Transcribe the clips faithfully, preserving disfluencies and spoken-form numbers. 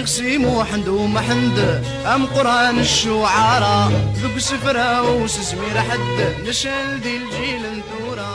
Si Muḥend u Mḥend, ameqqran n ccuɛara, deg usefra-w s Zmir Ḥedd, necɛel di lǧil n tura.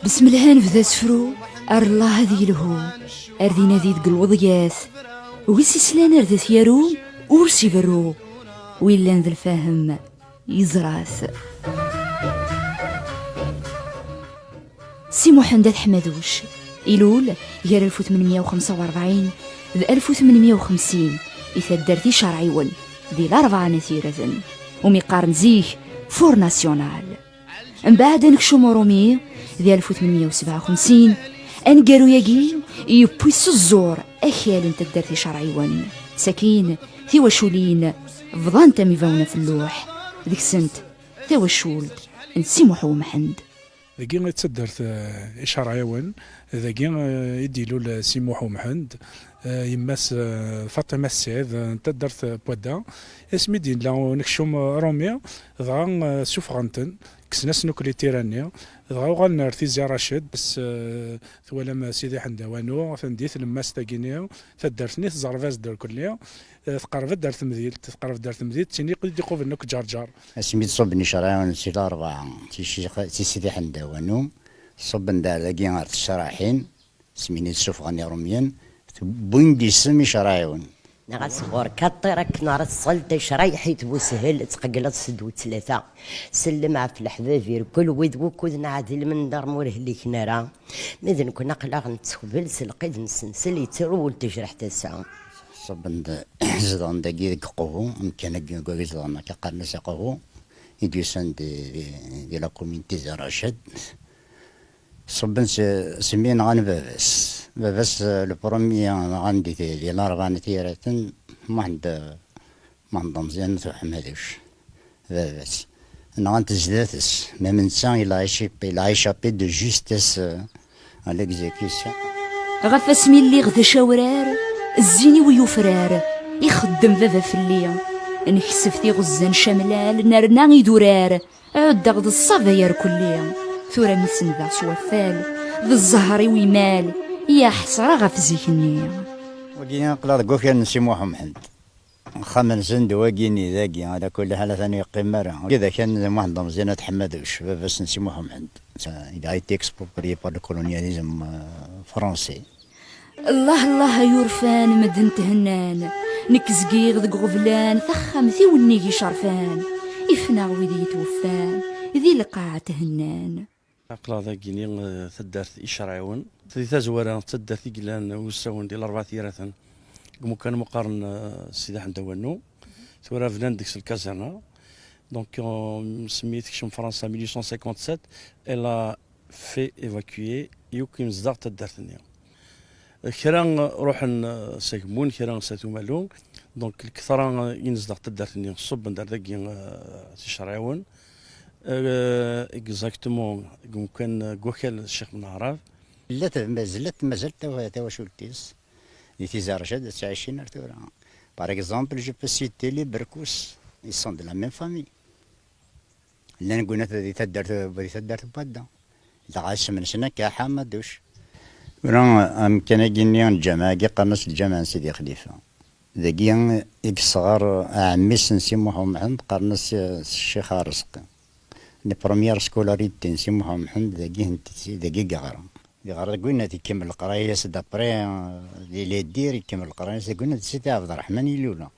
Besmelha nebda asefru, ar Allah ad yelhu, ar d inadi deg lweḍyat, wi s-islan ar d at yaru, ur s-iberru, wi llan d lfahem, yeẓra-t. Si Muḥend At Ḥmaduc, ilul gar alef u tmenmya u xemsa u rebɛin d alef u tmenmya u xemsin i taddart Icerɛiwen, di Larebɛa n At Yiraten, umi qqaren zik Fur National. Mbeɛd anekcum urumi, di alef u tmenmya u sebɛa u xemsin, aneggaru-yagi yewwi s ẓẓur akal n taddart Icerɛiwen. Sakin, tiwaculin bḍant am ibawen ɣef lluḥ, deg-sent tawacult n Si Muḥ Umḥend. Dagi i d taddart, eh, Icerɛiwen, dagi, eh, i d-ilul, eh, Si Muḥ Umḥend, eh, yemma-s, eh, Faṭima Ssid, eh, n taddart, eh, Pwadda. Asmi d-yella unekcum, eh, Rumi, dɣa, eh, ssufɣen-ten, kksen-asen akk litira-nni, dɣa uɣalen ar Tizi Raced, bes, eh, twalam Sidi Ḥend Awanu, atan di tlemmast-agi-nni, taddart-nni tẓerreb-as-d irkelli, eh, tqerreb-d ar temdilt, tqerreb-d ar temdilt, d tin i d-iqublen akk Ǧerǧer. Asmi d-ṣubben Icerɛiwen si Larebɛa, si Ccix-, si Sidi Ḥend Awanu, ṣubben-d ar dagi ɣer Tecraḥin, asmi i d-ssufɣen Iṛumyen, wwin-d isem Icerɛiwen. Neɣ asɣur kaṭṭir akken ar ṣṣelt, Icrayḥit bu shel, teqgleḍ s d u tlata. Sellem ɣef leḥbab irkul, wid wukud neɛdel mendar ma ur hliken ara. Ma d nekkni aql-aɣ nettekbel s lqid n sensel, yettru wul tejreḥ tasa. Ṣubben-d, zedɣen dagi deg Qbu, amkan-agi deg wagi zedɣen akka qqaren-as Aqbu, i d-yusan di, di, di la commune Tizi Raced. Ṣubben s, s mi nɣan baba-s. Baba-s, eh, le premier nɣan di, di Larebɛa n At Yiraten, Muḥend, Muḥend Ameẓyan n At Uḥmaduc. Baba-s. Nɣan-t zdat-s. Même netta, il a échappé, il a échappé de justesse, euh, à l'exécution. Ɣef asmi lliɣ d acawrar, zzin-iw yufrar, ixeddem baba fell-i. Nekseb tiɣezza n camlal, nerna idurar, ɛuddeɣ d ṣṣaba yerkelli. Tura mi sendbeɣ s waffal, d zzher-iw imal, ya ḥesra ɣef zik-nni. Wagi aql-aɣ deg wakal n Si Muḥ Umḥend. Axxam-nsen d wagini, dagi, ala kulli ḥal atan yeqqim ara. Wagi d akal n Muḥend Ameẓyan At Ḥmaduc, baba-s n Si Muḥ Umḥend. Il a été exproprié par le colonialisme, euh, français. Allah, Allah ay urfan medden thennan. Nekk zgiɣ deg ɣeblan, taxxamt-iw nnig icerfan. Ifnaɣ wid yetweffan, di lqaɛa thennan. Aql-aɣ dagini, eh, taddart Icerɛiwen. Di tazwara, d taddart i yellan usawen di Larebɛa n At Yiraten, deg umukan meqqaren, eh, Sidi Ḥend Awanu. Tura bnan deg-s lkazerna. Donc, euh, mi tekcem Fransa mil huit cent cinquante-sept, elle a fait évacuer yakk imezdaɣ n taddart-nni. Kra ruḥen, eh, s Agemmun, kra s At Umalu. Donc, lketṛa, eh, i nezdeɣ taddart-nni, ṣubben-d ar dagi, eh, s Icerɛiwen. Eh, exactement, deg umkan, eh, deg wakal Ccix Ben Ɛrab. Tella t-, mazal, mazal tawa-, tawacult-is. Di Tizi Raced ad ttɛicin ar tura. Par exemple, je peux citer les Berkus. Ils sont de la même famille. Llan ggunat di taddart, di taddart n Wadda. Dɣa isem-nsen akka Ḥamaduc. Tura amkan-agi-nni n lǧameɛ-agi qqaren-as lǧameɛ n Sidi Xlifa. Dagi i yesɣer ɛemmi-s n Si Muḥ Umḥend, qqaren-as, eh, Ccix Arezqi. La première scolarité n Si Muḥ Umḥend dagi, dagi i yeɣra. Yeɣra deg winat, ikemmel leqraya-s d'après, eh, di les dires, ikemmel leqraya-s deg winat Sidi Ɛebderreḥman Ilula.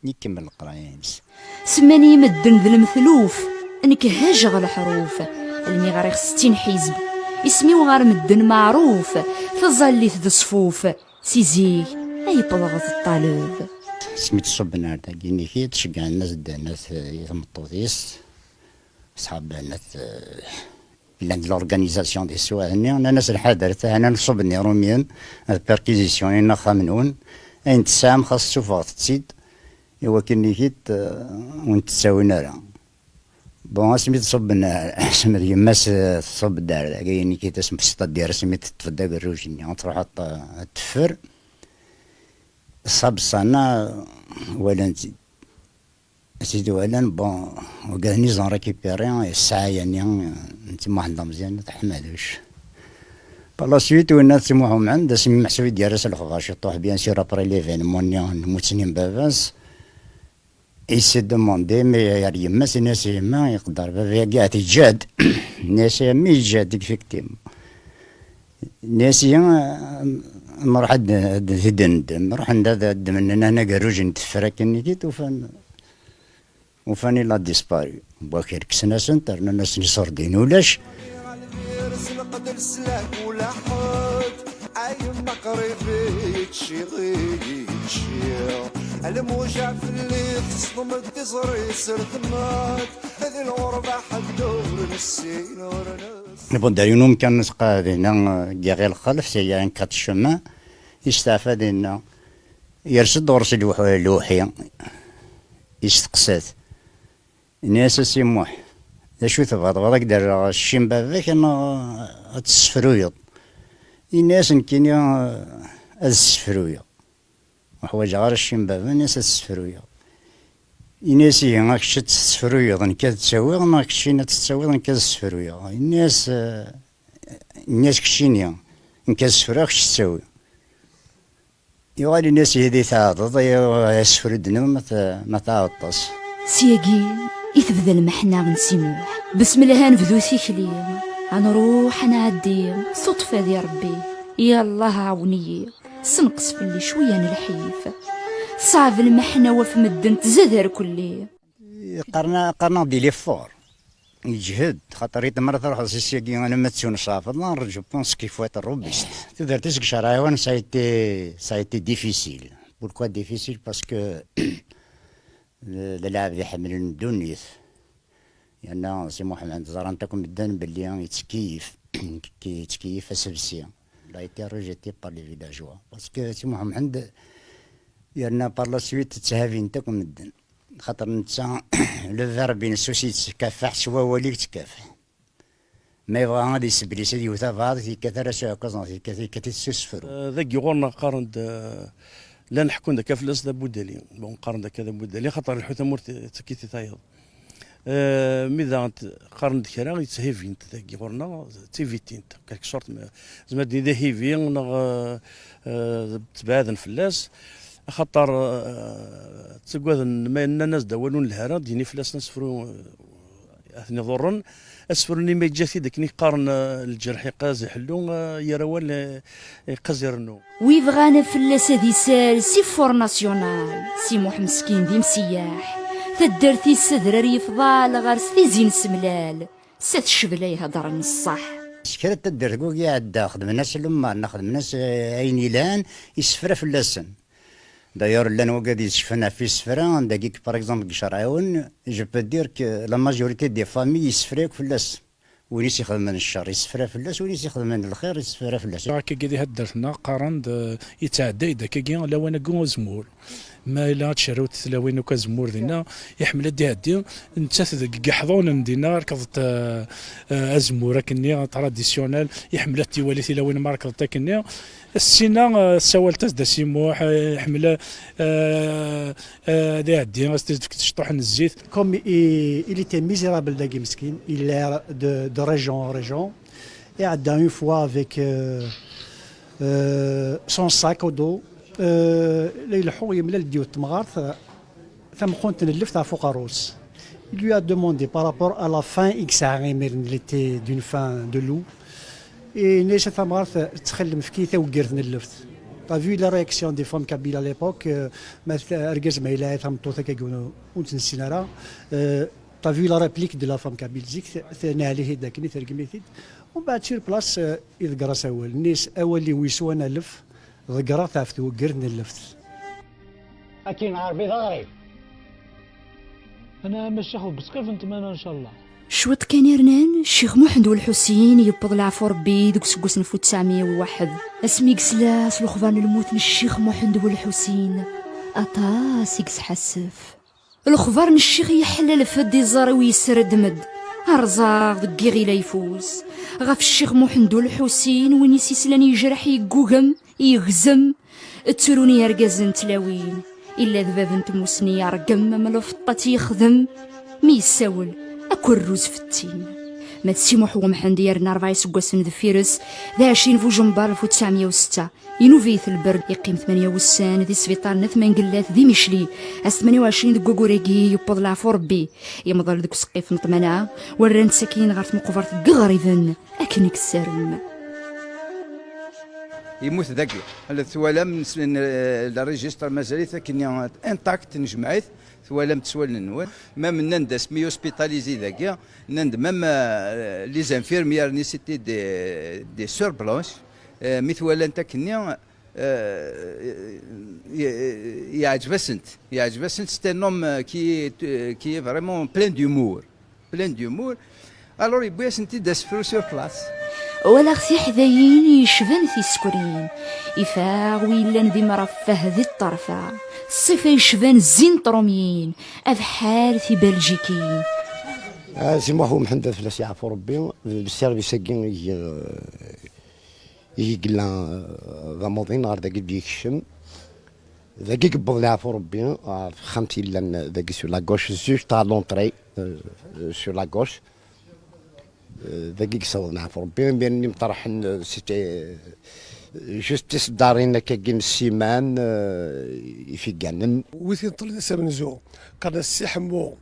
Ikemmel leqraya-ines. Semman-iyi medden d lemtluf, nekk hajeɣ leḥruf, almi ɣriɣ settin ḥizb. Isem-iw ɣer medden meɛruf, taẓallit d ṣṣfuf, si zik ay wwḍeɣ d ṭṭaleb. Asmi d-ṣubben ar dagi niki, ceggɛen-as-d, nnan-as i tmeṭṭut-is, ṣṣḥab-nni, eh, llan d l'organisation di teswiɛt-nni, nnan-as lḥadret, ɛnan ṣubben Iṛumyen, ad perquisitionnin axxam-nwen, ayen tesɛam xas ssufɣet-tt-id, i wakken niki, eh, ur wen-tt-ttawin ara. Bon, asmi d-ṣubben, eh, asmi d yemma-s, eh, tṣubb-d ar dagi, niki, asmi c'est-à-dire, asmi teṭṭef-d agerruj-nni, ad truḥ ad t-, ad t-teffer, ṣṣab ṣṣana, walan-tt-id. Sidi walan, bon, wagaden ils ont récupéré, eh, ssɛaya-nni, eh, n Si Muḥend Ameẓyan At Ḥmaduc. Par la suite, winna Si Muḥ Umɛend, asmi meḥsub i d-yerra s lexbar ciṭuḥ, bien sûr, après l'événement-nni n tmussni n baba-s, il s'est demandé, mais ar yemma-s, ini-as: "A yemma, iqedder baba-agi, ahat yeǧǧa-d." Ini-as: "A yemma, yeǧǧa-d, effectivement." Ini-as: "Ihi, nruḥ ad d-, ad d-, ad d-neddem." Ruḥen-d ad ddmen nnan agerruj n tefra akken-nni, ufan, ufan il a disparu. Wakal kksen-asen-t, rnan-asen iṣurdiyen ulac. Bon, d yiwen umkan n tqaɛdin, giɣ i lxalef, c'est il y a un quatre chemins, isteɛfa dinna. Yers-d ɣur-s lewḥ-, lewḥi, isteqsa-t. Ini-as: "A Si Muḥ, d acu tebɣiḍ? Tebɣiḍ ad k-d-rreɣ cci n baba-k neɣ ad tessefruyeḍ?" Ini-as: "Nekkini, eh, ad ssefruyeɣ. Ur ḥwaǧeɣ ara cci n baba." Ini-as: "Ad ssefruyeɣ." Ini-as: "Ihi, a kečč ad tessefruyeḍ, nekk ad ttawiɣ, neɣ keččini ad tettawiḍ, nekk ad ssefruyeɣ?" Ini-as, eh, ini-as: "Keččini, nekk ad ssefruyeɣ, kečč tettawi." Yuɣal ini-as: "Ihi di tɛeḍeḍ, ay asefru-d-nni ma t-, ma tɛeḍeḍ-as." Syagi i tebda lmeḥna n Si Muḥ. Besmelleh ad nebdu tikli, ad nruḥ ad nɛeddi, ṣuṭfa di Rebbi. Ya Allah ɛawen-iyi, senqes fell-i cwiya n lḥif. Teṣɛeb lmeḥna ɣef medden, tzad ar kulli. Qqaren-, qqaren-aɣ-d il est fort. Yeǧhed, xaṭer i d-, mi ara truḥeḍ s syagi alamma d ttunṣaɛfeḍ, je pense qu'il faut être robuste. Tudert-is deg ccreɛ-iw, ça a été, ça a été difficile. Pourquoi difficile? Parce que d, d lɛebd iḥemmlen ddunit. Yerna Si Muḥ Umɛend ẓran-t akk medden belli yettkeyyif, yettkeyyif asebsi. Il a été rejeté par les villageois. Parce que Si Muḥ Umɛend, yerna par la suite tthabin-t akk medden. Xaṭer netta, le verbe-ines aussi yettkafaḥ, s wawal i yettkafaḥ. Ma yebɣa ad yesseblis, ad yewwet abɛaḍ, yekkat ara s uɛekkaz, neɣ yekkat, yekkat-it s usefru. Eh, dagi ɣur-neɣ qqaren-d, eh, llan ḥekkun-d akka fell-as d abudali. Bon, qqaren-d akka d abudali, xaṭer lḥu tamurt, eh, ttakit i tayeḍ. Eh, mi daɣen t-, qqaren-d kra, yetthibin-t dagi ɣur-neɣ, ttivittin-t, quelque sorte, ma-, zemmer ad d-nini d ahibi, neɣ, eh, eh, ttbeɛden fell-as. Axaṭer, eh, ttagaden, ma nnan-as-d awal ur nelhi ara, ad d-yini fell-asen asefru, eh, ad ten-iḍurren. Asefru-nni ma yeǧǧa-t-id akken i qqaren, eh, lǧerḥ iqqaz iḥellu, eh, yir awal, eh, iqqaz irennu. Wi bɣan fell-as ad isal si Fort National, Si Muḥ Meskin d imseyyaḥ. Taddart-is adrar yefḍal ɣer-s tizi n semlal. S at ccbel ay heddren ṣṣeḥ. S kra n taddart deg wagi iɛedda, xedmen-as lemmar, neɣ xedmen-as, eh, ayen yelhan, isefra fell-asen. D'ailleurs, llan wagad yessekfen ɣef yisefra, dagi, par exemple, deg Icerɛiwen, je peux dire que la majorité des familles yessefra akk fell-as. Win i s-ixedmen ccer, yessefra fell-as, win i s-ixedmen lxir, yessefra fell-as. Akkagi di taddart-nneɣ qqaren-d, eh, yettɛedday-d akkagi lawan-agi uzemmur. Ma yella ad tcerrewt tlawin akk azemmur dinna, iḥemmel ad d-iɛeddi, nettat deg yiḥḍunen dinna, rekḍet, eh, eh, azemmur akkenni, traditionnel, iḥemmel ad t-iwali tilawin ma rekḍet akkenni. Ssinna, eh, tsawalt-as-d a Si Muḥ, eh, iḥemmel, eh, eh, ad iɛeddi, ad s-d-tefk ciṭuḥ n zzit. Comme il, il était misérable dagi meskin, il erre de, de région en région. Iɛedda une fois avec, euh, euh, son sac au dos. Euh, la ileḥḥu yemlal-d yiwet temɣart, tameqqunt n lleft ɣef uqerru-s. Il lui a demandé par rapport à la faim i yesɛa imiren, il était d'une faim de loup. Et yenna-yas a tamɣart, ttxil-m, efk-iyi taweggirt n lleft. T'as vu la réaction des femmes kabyles à l'époque, euh, ma t-, argaz ma yella tameṭṭut akka ur, ur tt-nessin ara, euh, t'as vu la réplique de la femme kabyle, zik t-, t-, neɛli-t-id akken, tergem-it-id. Umbeɛd sur place, euh, iḍegger-as awal. Yenna-yas awal-iw yeswan alef, ḍeggreɣ-t ɣef tweggirt n lleft. Akin Ṛebbi d aɣrib. Ana ama Ccix deg usqif n tmana, ncallah. Cwiṭ kan i rnan, Ccix Muḥend Welḥusin yewweḍ leɛfu Ṛebbi deg useggas n alef u tesɛemya u waḥed. Asmi i yesla s lexbar n lmut n Ccix Muḥend Welḥusin, aṭas i yesḥassef. Lexbar n Ccix yeḥlalef-d iẓar-iw yesredm-d. Rẓaɣ deg iɣil ayeffus. Ɣef Ccix Muḥend Welḥusin, win i s-islan yejreḥ, yeggugem, yegzem. Ttrun yergazen n tlawin, illa d bab n tmusni, yergem am lfeṭṭa ad tt-yexdem, mi yessawel akk rruz fettin. Ma d Si Muḥ Umḥend yerna rebɛa iseggasen deffir-s, d ɛecrin Bujembar alef u tesɛemya u setta. Inub-it lberr, yeqqim tmanya wussan di sbiṭar n At Mangellat di Micli. Ass tmanya u ɛecrin deg waggur-agi yewweḍ leɛfu Rebbi. Yemḍel deg useqqif n ṭṭmana, werran-t sakin ɣer tmeqbert n Iɣriben, akken i yessarem. Yemmut dagi. Ala, twalam, n, n, le registre mazal-it akken intact, nejmeɛ-it, twalam s wallen-nwen. Même nnan-d asmi hospitalisé dagi, nnan-d même, euh, les infirmières-nni, c'était des, des sœurs blanches. Euh, mi t-walant akkenni, euh, ye-, ye-, yeɛǧeb-asent, yeɛǧeb-asent, c'est un homme, euh, qui est, euh, qui est vraiment plein d'humour, plein d'humour. Alors, yewwi-asent-id asefru sur place. Walaɣ tiḥdayin yecban tisekrin, ifaɣ wi yellan d imrafeh di ṭṭerfa, ṣṣifa yecban zzin n Tṛumyin, abḥal tibaljikin. Ah, Si Muḥ Umḥend ad fell-as yeɛfu Rebbi, d service-agi i, eh, i yella, eh, d amuḍin ɣer dagi d-yekcem. Dagi yewweḍ leɛfu Rebbi ɣer texxamt yellan dagi sur la gauche, juste à l'entrée, euh, sur la gauche. Euh, dagi yessaweḍ leɛfu Rebbi, imir-nni mṭerḥen, euh, c'était, euh, juste tiseddarin akkagi n ssiman, euh, ifegganen. Wi t-ineṭṭlen d amenzu, qqaren-as Si Ḥemmu,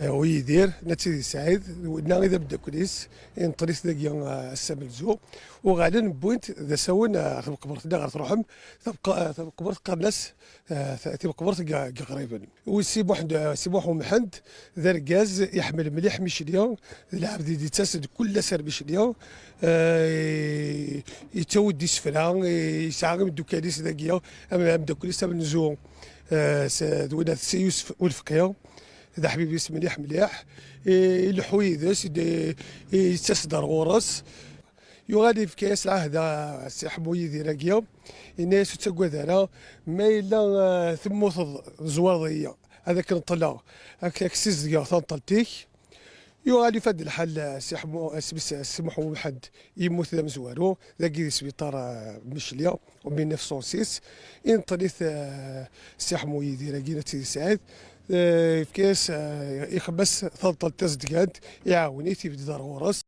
euh, u Yidir, nna Tidi Sɛid, winna i d ameddakel-is, ineṭṭel-it dagi, euh, ass amenzu. Uɣalen wwin-t d asawen, euh, ɣer tmeqbert-nni ɣer truḥem, tameq-, euh, tameqbert qqaren-as, eh, ta-, timeqbert deg, deg Iɣriben. Wi Si Muḥ, Si Muḥ Umḥend, d argaz iḥemmel mliḥ Micli, d lɛebd i d-yettas-d kul ass ar Micli, eh, yettawi-d isefra, eh, yesɛa imeddukal-is dagi, am, ameddakel-is amenzu, eh, s-, d winna Si Yusef Ulefqi, d aḥbib-is mliḥ mliḥ, eh, ileḥḥu yid-s, i d-, i yettas-d ar ɣur-s. Yuɣal yefka-yas lɛahda Si Ḥemmu Yidir-agi, yenna-yas: "Ur ttaggad ara, ma yella, eh, temmuteḍ, tzewreḍ-iyi, ad k-neṭṭleɣ, ad k-, ad k-ssizdgeɣ tanṭelt-ik." Yuɣal yufa-d lḥal, eh, Si Ḥemmu, eh, Si, Si, Si Muḥ Umḥend yemmut d amezwaru, dagi di sbiṭar, eh, Micli, en mille neuf cent six, ineṭṭel-it, eh, Si Ḥemmu Yidir-agi n At Sidi Sɛid, eh, yefka-yas, eh, ixebbes tanṭelt tazedgant, iɛawen-it, ibedd ar ɣur-s.